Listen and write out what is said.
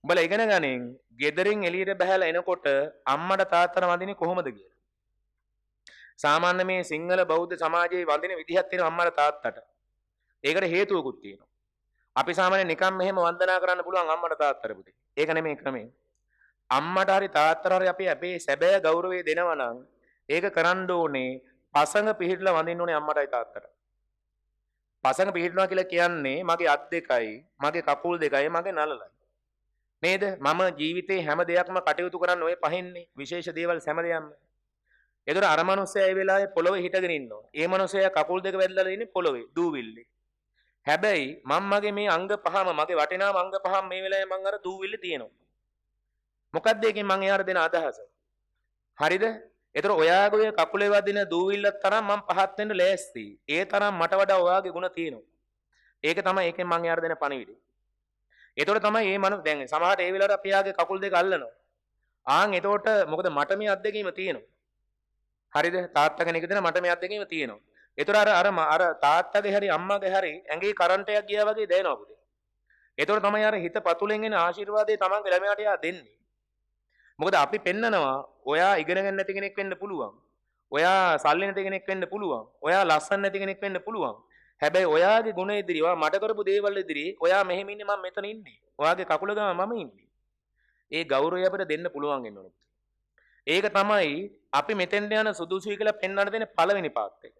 උඹලා ඉගෙන ගනින් ගෙදරින් එළියට බහැලා එනකොට අම්මට තාත්තට වඳින්නේ කොහොමද කියලා. සාමාන්‍ය මේ සිංහල බෞද්ධ සමාජයේ වඳින විදිහක් තියෙනවා අම්මට තාත්තට. ඒකට හේතුවකුත් තියෙනවා. අපි සාමාන්‍යයෙන් නිකන් මෙහෙම වන්දනා කරන්න පුළුවන් අම්මට තාත්තට පුතේ. ඒක නෙමෙයි ක්‍රමය. අම්මට හරි තාත්තට හරි අපි අපේ සැබෑ ගෞරවය දෙනවා නම් ඒක කරන්න ඕනේ පසඟ පිහිටලා වඳින්න ඕනේ අම්මටයි තාත්තට. පසඟ පිහිටනවා කියලා කියන්නේ මගේ අත් දෙකයි, මගේ කකුල් දෙකයි, මගේ නළලයි. නේද? මම ජීවිතේ හැම දෙයක්ම කටයුතු කරන්න ඔය පහින්නේ විශේෂ දේවල් හැම දෙයක්ම. ඒතර අර මනුස්සයා ඒ වෙලාවේ පොළොවේ හිටගෙන ඉන්නවා. ඒ මනුස්සයා කකුල් දෙක වැදලා ඉන්නේ පොළොවේ දූවිල්ලේ. හැබැයි මං මගේ මේ අංග පහම මගේ වටිනාම අංග පහම මේ වෙලාවේ මං අර දූවිල්ලේ තියෙනවා. මොකද්ද ඒකෙන් මං එයාට දෙන අදහස? හරිද? ඒතර ඔයාගේ කකුලේ වදින දූවිල්ලත් තරම් මං පහත් වෙන්න ලෑස්ති. ඒ තරම් මට වඩා ඔයාගේ ගුණ තියෙනවා. ඒක තමයි ඒකෙන් මං එයාට දෙන පණිවිඩය. ඒතකොට තමයි මේ මනස දැන් සමහරට ඒ වෙලාවට අපි යාගේ කකුල් දෙක අල්ලනවා. ආන් එතකොට මොකද මට මේ අත්දැකීම තියෙනවා. හරිද? තාත්තා කෙනෙක් දෙන මට මේ අත්දැකීම තියෙනවා. ඒතර අර අර අර තාත්තගේ හරි අම්මගේ හරි ඇඟේ කරන්ට් එකක් ගියා වගේ දැනෙනවා පුතේ. ඒතකොට තමයි අර හිත පතුලෙන් එන ආශිර්වාදය තමන්ගේ ළමයාට යා දෙන්නේ. මොකද අපි පෙන්නනවා ඔයා ඉගෙන ගන්න නැති කෙනෙක් වෙන්න පුළුවන්. ඔයා සල්ලි නැති කෙනෙක් වෙන්න පුළුවන්. ඔයා ලස්සන නැති කෙනෙක් වෙන්න පුළුවන්. හැබැයි ඔයාගේ ගුණ ඉදිරි ඔයා මට කරපු දේවල් ඉදිරි ඔයා මෙහෙම ඉන්නේ මම මෙතන ඉන්නේ. ඔයාගේ කකුල ගම මම ඉන්නේ. ඒ ගෞරවය අපිට දෙන්න පුළුවන් වෙන්න ඕනේ. ඒක තමයි අපි මෙතෙන්ට යන සුදුසුයි කියලා පෙන්වන්න දෙන පළවෙනි පාත් එක.